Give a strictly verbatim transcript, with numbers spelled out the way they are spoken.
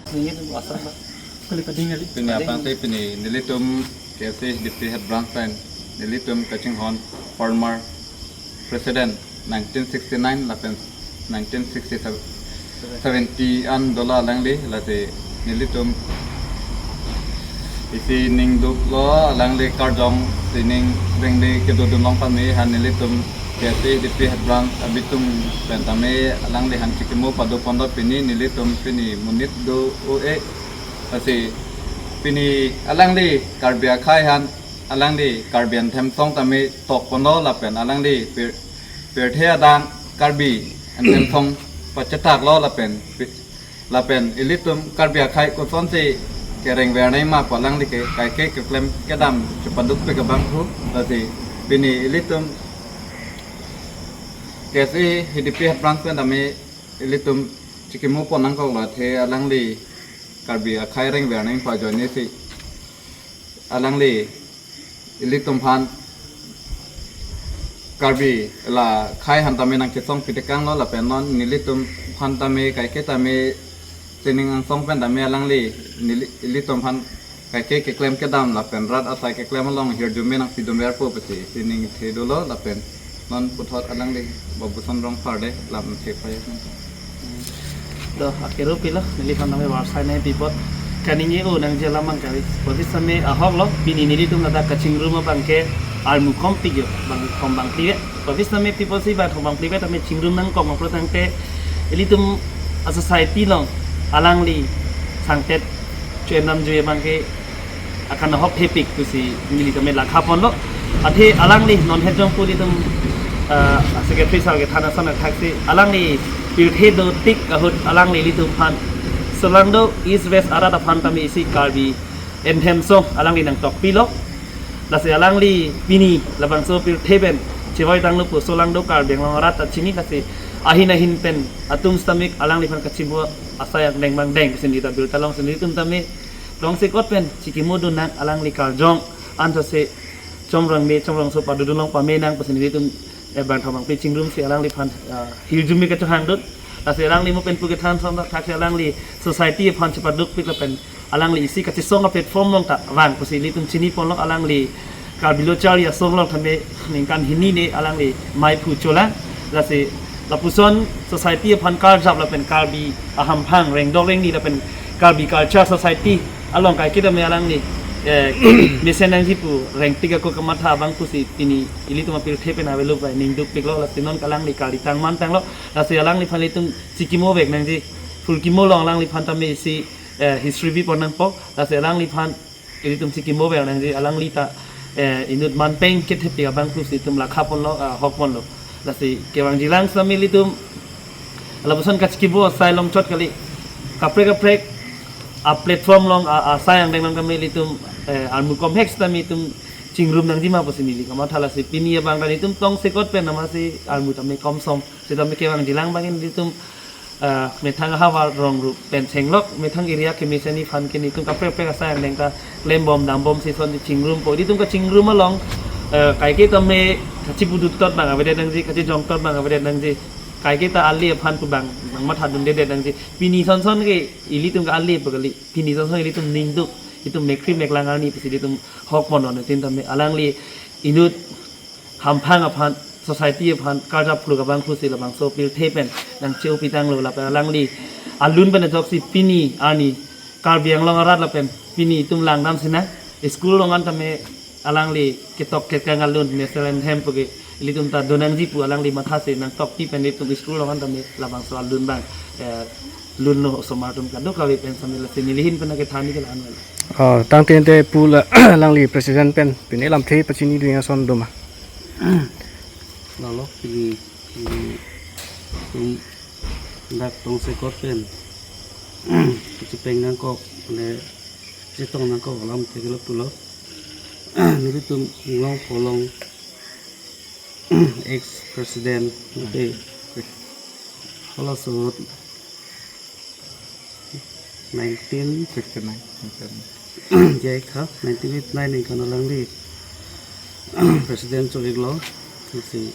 Ningit asal ba. Kuli pading ngali. Pini aphrang te pini nelitum K S A H D P head branch pen nelitum kachinghon former president nineteen sixty-nine lapen nineteen sixty-seven, seventy an dola alangli, lasi nelitum isi ningduklo alangli karjong sining rengli kedodun long pame han nelitum K S A H D P head branch abitum pen tame alangli han chikimo pado pon do. Pini nelitum pini monit do o e, lasi pini alangli Karbi akhei han, alangli Karbi Anthemsong tame tok pon do lapen alangli pir-, pirthe adang Karbi Anthemsong pachetak lo lapen pi-, lapen ilitum Karbi akhei kosonsi kereng ver nangji ma pu alangli ke kaike keklem kedam chepadukpik abangphu, lasi pini ilitum K S A H D P head branch pen tame ilitum chikimo pon nangkok lo, athe alangli Karbi akhei reng ver nangji pu ajoine si alangli ilitum aphan Karbi la akhei han tame nangkesong pitekang lo lapen non nelitum aphan tame kaike tame sining angsong pen tame alangli neli-, ilitum aphan kaike keklem kedam lapen rat asai keklem along hirjume nangpidun verpo pusi sining the dolo lapen non puthot alangli Babuson Rongphar de lam the paya. Do, akero pilo, neliphan tame varsai nangpi apot kaningje-o nangji alam abang kali. Pavit same ahok lo, pini nelitum ladak kachingrum abang ke armu kompik yo, bang thom bang phli vet. Pavit same pi apotsi bang thom bang phli vet tame chingrum nangkok ma pulo tangte ilitum a-society along alangli sangtet cho-en damjui abang ke akan ahok thepik pusi neli tame lakha ponlo. Athe alangli non het jong pu ilitum, ah, secretary sir kethan ason athaksi alangli pirthe dotik ahut alangli ilitum aphan Solangdo East West arat aphan tame isi Karbi Anthemsong alangli nangtokpilo. Lasi alangli pini labangso pirthe pen chevoi tanglo pu Solangdo Karbi Anglong arat ta chini, lasi ahin ahin pen atum stamik alangliphan kachimbo asai angdeng bang deng pusi neli ta birta longsi nelitum tame tongsekot pen chikimo dun nang alangli karjong anthose chomrang me chomrangso padodun long pame nang pusi nelitum, eh, bang thom bang phli chingrumsi alangliphan, ah, hirjume kachehang dun. Lasi alangli mo pen pu kethan ason athaksi alangli society aphan chepadukpik lapen alangli isi kachesong a-platform along ta vang pusi ilitum chini ponlo. Alangli Karbi Lo Charli Asong along tame ningkan hini ne alangli maiphu cholang. Lasi lapuson society aphan karjap lapen Karbi ahamphang rengdok rengni lapen Karbi Culture Society along kaike tame alangli, eh, mesen nangji pu rengtik ako kamatha abang pusi pini ilitum apirthe pen avelo bai ningdukpiklo, lasi non alangli kali tangman tanglo. Lasi alangliphan ilitum chikimo vek nangji, phulkimo along alangliphan tame isi, eh, history bi pon nangpo. Lasi alangliphan ilitum chikimo vek nangji, alangli ta, eh, inut manpeng kethepik abang pusi itum lakha ponlo, ah, hok ponlo. Lasi kevangjilang sitame ilitum lapuson kachikimo asai along chot kali, kaprek kaprek a-platform along, a, asai angdeng along tame ilitum, eh, armu komhek sitame itum chingrum nangji ma pusi neli kamatha. Lasi pini abang ta nelitum tongsekot pen namasi armu tame komsom sitame kevangjilang abang nelitum, ah, methang ahavar rong ru pen chenglok, methang area kemesen aphan ke nelitum kaprek kaprek asai angdeng ta klembom dambomsi asonsi chingrumpo. Ilitum kachingrum along, eh, kaike tame kachipudut tot abang avedet nangji, kachijong tot abang avedet nangji, kaike ta ali aphan pu abang nangmathadundedet nangji. Pini sonson ke ilitum ke ali pu kali, pini sonson ilitum ningduk, itum mekkri meklang arni pusi ilitum hok ponlo, netin tame alangli inut hamphang aphan, society aphan karjap phluk abang pusi labangso pirthe pen nangche-opi tanglo lapen alangli alun pen ajoksi pini arni Karbi Anglong arat lapen pini itum langdam sinang school along an tame alangli ketok kekang alun national anthem pu ke ilitum ta do nangji pu alangli mathasi nangtokpi pen ilitum school along an tame labangso alun abang, eh, lunlo osomar atum kadokave pen sitame. Lasi neli ahin pen kethan ke la-an lo. Oh, tangte te pu la alangli president pen pine lamthe pachinidun ason do ma? Lalo, pini, pini itum dak tongsekot pen kachepeng nangkok, mane chetong nangkok alamthe ke lo pulo. Nelitum Inglongpo along ex president, okay. Halaso ahut nineteen fifty-nine, nineteen. Jai kha, nineteen fifty-nine ningkan alangli president cho-iklo, si